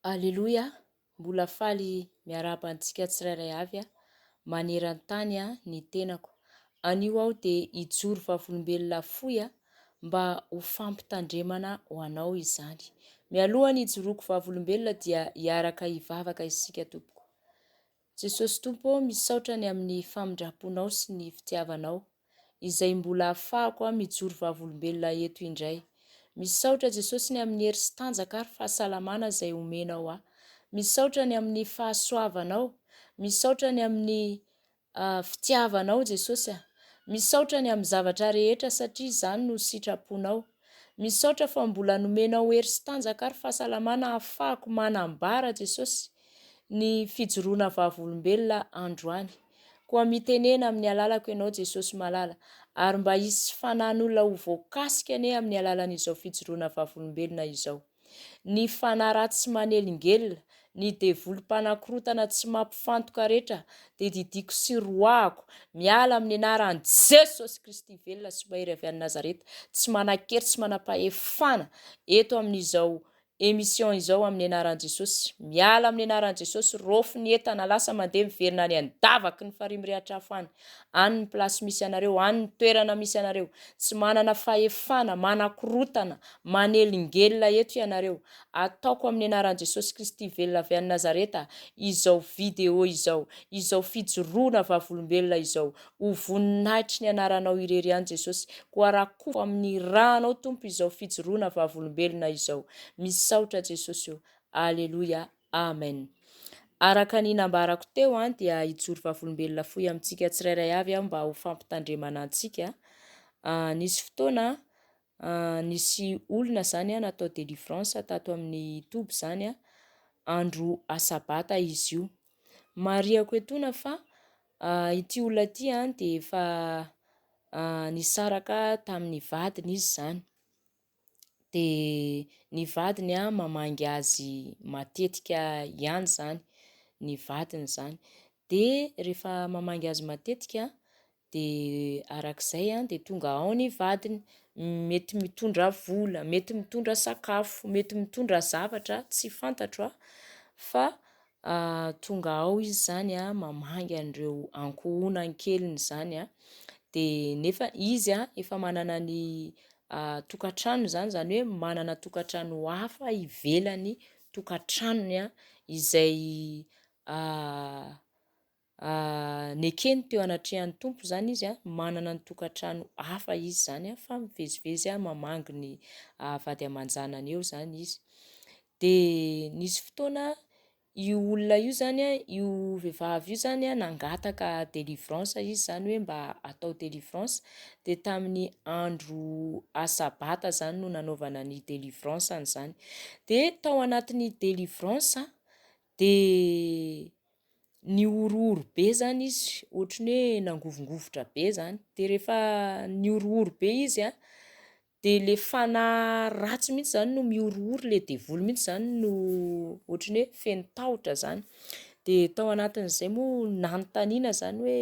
Aleloia! Mbola faly miarahaba antsika tsirairay avy maneran-tany ny tenako. Anio aho dia hijoro vavolombelona fohy mba ho fampitandremana ho anao izany. Mialoha ny hijoroako vavolombelona dia hiaraka hivavaka isika tompoko. Jesosy Tompo ô, misaotra ny amin'ny famindram-ponao sy ny fitiavanao. izay mbola afahako aho mijoro vavolombelona eto indray. Misaotra Jesosy ny amin'ny hery sy tanjaka ary fahasalamana izay omenao ahy. Misaotra ny amin'ny fahasoavanao. Misaotra ny amin'ny fitiavanao Jesosy a. Misaotra ny amin'ny zavatra rehetra satria izany no sitraponao. Misaotra fa mbola nomenao hery sy tanjaka ary fahasalamana ahafahako manambara Jesosy ny fijoroana vavolombelona androany. Koa mitenena amin'ny alalako Ianao Jesosy malala, ary mba hisy fanahin'olona ho voakasika anie amin'ny alalan'izao fijoroana vavolombelona izao. Ny fanahy ratsy manelingelina, ny devoly mpanakorotana tsy mampifantoka rehetra dia didiako sy roahako miala amin'ny anaran'i Jesosy Kristy velona sy mahery avy any Nazareta, tsy manan-kery tsy manam-pahefana eto amin'izao Emission izao amin'ny anaran'i Jesosy. Miala amin'ny anaran'i Jesosy, rôfy ny entana lasa mandeha miverina any an-davaky ny farihy mirehatra afo any. Any ny place misy anareo, any ny toerana misy anareo. Tsy manana fahefana, manakorotana, manelingelina eto ianareo. Ataoko amin'ny anaran'i Jesosy Kristy velona avy any Nazareta izao video izao, izao fijoroana vavolombelona izao. Ho voninahitry ny anaranao irery ihany Jesosy, koa rakofo amin'ny ranao Tompo izao fijoroana vavolombelona izao. Misaotra Jesosy o. Aleloia. Amen. Araka ny nambarako teo an dia hijoro vavolombelona fohy amintsika tsirairay avy aho mba ho fampitandremana antsika. Nisy fotoana nisy olona zany an natao délivrance tato amin'ny toby zany an, andro asabata izy io. Marihako etoana fa Ity olona ity dia efa nisaraka tamin'ny vadiny izy izany, dia ny vadiny mamangy azy matetika ihany izany, ny vadiny izany, dia rehefa mamangy azy matetika dia arak'izay dia tonga ao ny vadiny, mety mitondra vola, mety mitondra sakafo, mety mitondra zavatra tsy fantatro fa tonga ao izy izany mamangy an'ireo ankohonany keliny izany dia nefa izy efa manana ny tokantranony izany, izany hoe manana tokantrano hafa ivelan'ny tokantranony izay Nekeny teo anatrehan'ny Tompo izany izy, manana ny tokantrano hafa izy izany fa mivezivezy mamangy ny vady aman-janany eo izany izy. Dia nisy fotoana io olona io izany, io vehivavy io izany nangataka délivrance izy izany hoe mba atao délivrance, dia tamin'ny andro asabata izany no nanaovana ny délivrance-ny izany. Dia tao anatin'ny délivrance dia nihorohoro be zany izy, ohatry ny hoe nangovingovitra be zany, de rehefa nihorohoro be izy a, de le fanahy ratsy mihitsy zany no mihorohoro, le devoly mihitsy zany no ohatry ny hoe feno tahotra zany, de tao anatin'izay moa nanontaniana zany hoe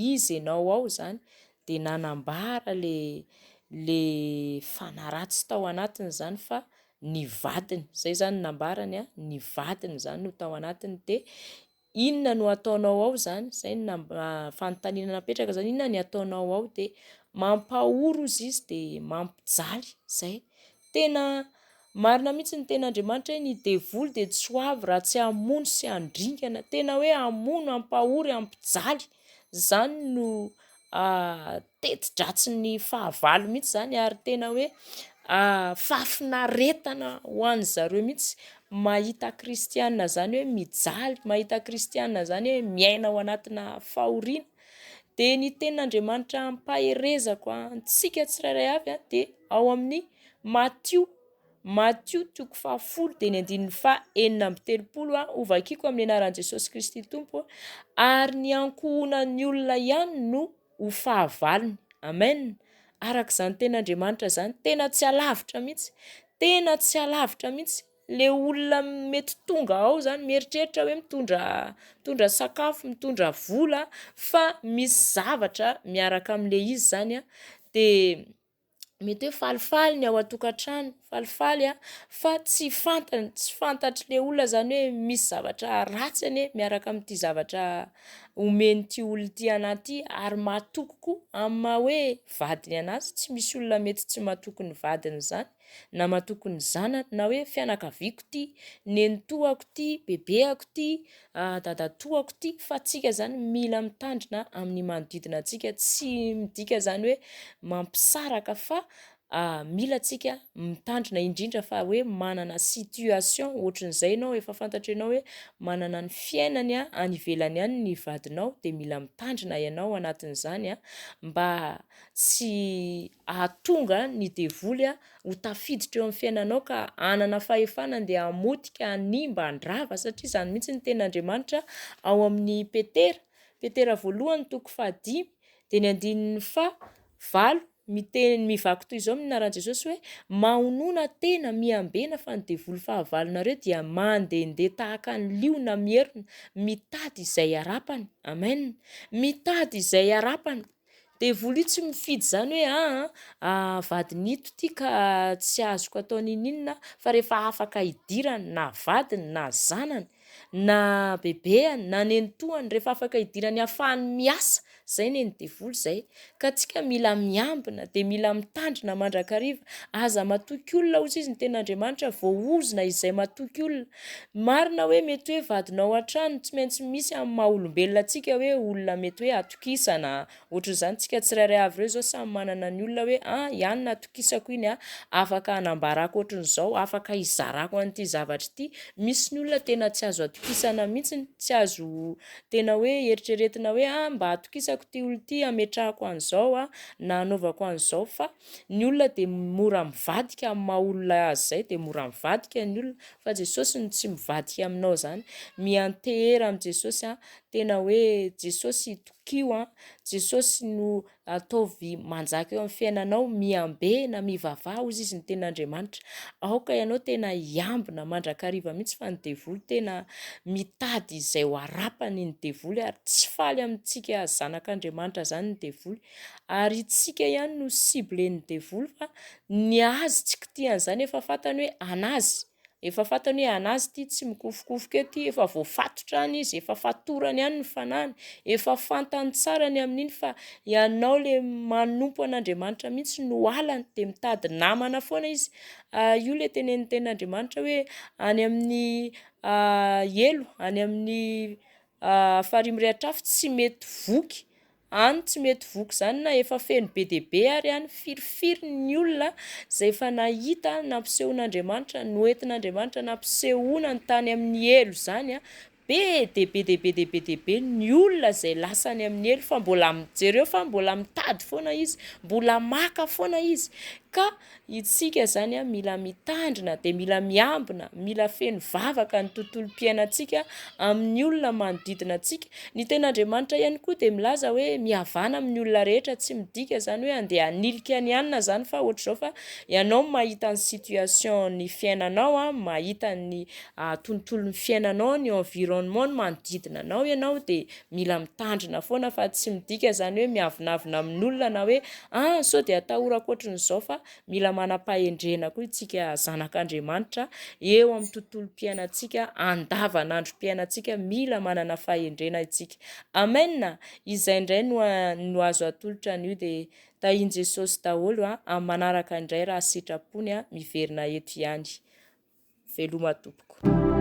iza ianao ao zany, de nanambara le le fanahy ratsy tao anatiny zany fa ny vadiny, zay zany no nambarany a, ny vadiny zany no tao anatiny de inona no ataonao ao zany, zay no fanontaniana napetraka zany, inona ny ataonao ao de mampahory ozy izy de mampijaly, zay, tena marina mihitsy ny tenin'Andriamanitra hoe ny devoly dia tsy ho avy raha tsy hamono sy handringana, tena hoe hamono, hampahory, hampijaly, zany no teti-dratsin'ny fahavalo mihitsy izany ary tena hoe fahafinaretana ho an'ny zareo mihitsy mahita kristiana izany hoe mijaly, mahita kristiana izany hoe miaina ao anatina fahoriana, dia ny tenin'Andriamanitra ampaherezako antsika tsirairay avy dia ao amin'ny Matio, Matio toko fahafolo dia ny andininy faha 36 hovakiko amin'ny anaran'i Jesosy Kristy Tompo ary ny ankohonan'ny olona ihany no ho fahavalony. Amen. Araka izany tenin'Andriamanitra izany, tena tsy alavitra mihitsy, tena tsy alavitra mihitsy le olona mety tonga ao izany mieritreritra hoe mitondra mitondra sakafo, mitondra vola fa misy zavatra miaraka amin'le izy izany dia. Mety hoe falifaly ny ao an-tokantrano, falifaly fa tsy fantany, tsy fantatr'ilay olona izany hoe misy zavatra ratsy anie miaraka amin'ity zavatra omen'ity olona ity anà ity ary matoky koa amin'ny maha hoe vadiny an'azy, tsy misy olona mety tsy matoky ny vadiny izany na matoky ny zanany na hoe fianakaviako ity, nenitoako ity, bebeako ity, dadatoako ity fa tsika zany mila mitandrina amin'ny manodidina antsika, tsy midika zany hoe mampisaraka fa mila tsika mitandrina indrindra fa hoe manana situation ohatran'izay ianao efa fantatra ianao hoe manana ny fiainany any ivelany any ny vadinao dia mila mitandrina ianao anatin'izany mba tsy hahatonga ny devoly ho tafiditra eo amin'ny fiainanao ka hanana fahefana andeha hamotika, hanimba, handrava satria izany mihitsy ny tenin'Andriamanitra ao amin'ny Petera, Petera voalohany toko fahadimy dia ny andininy faha valo miteny mivaky toy izao amin'ny anaran'i Jesosy hoe mahonona tena miambena fa ny devoly fahavalonareo dia mandehandeha tahaka ny liona mierona mitady izay harapany. Amen. Mitady izay harapany. Devoly io tsy mifidy izany hoe aa vadin'ito ity ka tsy azoko atao n'inon'inona fa rehefa afaka idirany na vadiny na zanany na bebeany na nenitoany rehefa afaka idirany ahafahany miasa izay ne ny devoly izay ka tsika mila miambina dia mila mitandrina mandrakariva aza matoky olona hozy izy ny tenin'Andriamanitra voaozona izay matoky olona marina hoe mety hoe vadinao hatrany tsy maintsy misy amin'ny maha olombelona antsika hoe olona mety hoe atokisana, ohatran'izany tsika tsirairay avy ireo izao samy manana ny olona hoe ah i anona atokisako iny ah, afaka hanambarako ohatran'izao, afaka hizarako an'ity zavatra ity, misy ny olona tena tsy azo atokisana mihitsy, tsy azo tena hoe eritreretina hoe ah mba atokisako ity olona ity hametrahako an'izao ah na hanaovako an'izao fa ny olona dia mora mivadika amin'ny maha olona azy izay dia mora mivadika ny olona fa Jesosy no tsy mivadika aminao izany, miantehera amin'i Jesosy ah, Tena hoe Jesosy itokio an, Jesosy no ataovy manjaka eo amin'ny fiainanao, miambena, mivavaha hozy izy ny tenin'Andriamanitra. Aoka ianao tena hiambina mandrakariva mihitsy fa ny devoly tena mitady izay ho harapany ny devoly ary tsy faly amintsika zanak'Andriamanitra izany ny devoly. Ary itsika ihany no cible-n'ny devoly fa ny azy tsy kitihany izany efa fantany hoe an'azy. Efa fantany hoe an'azy ity, tsy mikofokofoka eo ity, efa voafatotra any izy, efa fatorany any ny fanahiny, efa fantany tsara ny amin'iny fa ianao le manompo an'Andriamanitra mihitsy no halany dia mitady namana foana izy. Io le tenenin'ny tenin'Andriamanitra hoe any amin'ny helo, any amin'ny farihy mirehitra afo tsy mety voky Any tsy mety voky izany na efa feno be dia be ary any, firifiry ny olona izay efa nahita nampisehon'Andriamanitra, noentin'Andriamanitra nampisehoana ny tany amin'ny helo izany an, be dia be dia be dia be dia be ny olona izay lasa any amin'ny helo fa mbola, jereo fa mbola mitady foana izy, mbola maka foana izy, ka Itsika zany mila mitandrina dia mila miambina, mila feno vavaka ny tontolom-piainantsika amin'ny olona manodidina antsika. Ny tenin'Andriamanitra ihany koa dia milaza hoe mihavana amin'ny olona rehetra, tsy midika izany hoe andeha hanilika ny anona izany fa ohatr'izao fa ianao mahita ny situation ny fiainanao, mahita ny tontolon'ny fiainanao, ny environnement, ny manodidina anao ianao dia mila mitandrina foana fa tsy midika izany hoe miavonavona amin'olona na hoe ah sao dia atahorako ohatran'izao fa mila manam-pahendrena koa isika zanak'Andriamanitra eo amin'ny tontolom-piainantsika andavanandrom-piainantsika mila manana fahendrena isika. Amen! Izay indray no no azo atolotra anio dia tahin'i Jesosy daholo a, amin'ny manaraka indray raha sitrapony a, miverina eto ihany. Veloma tompoko.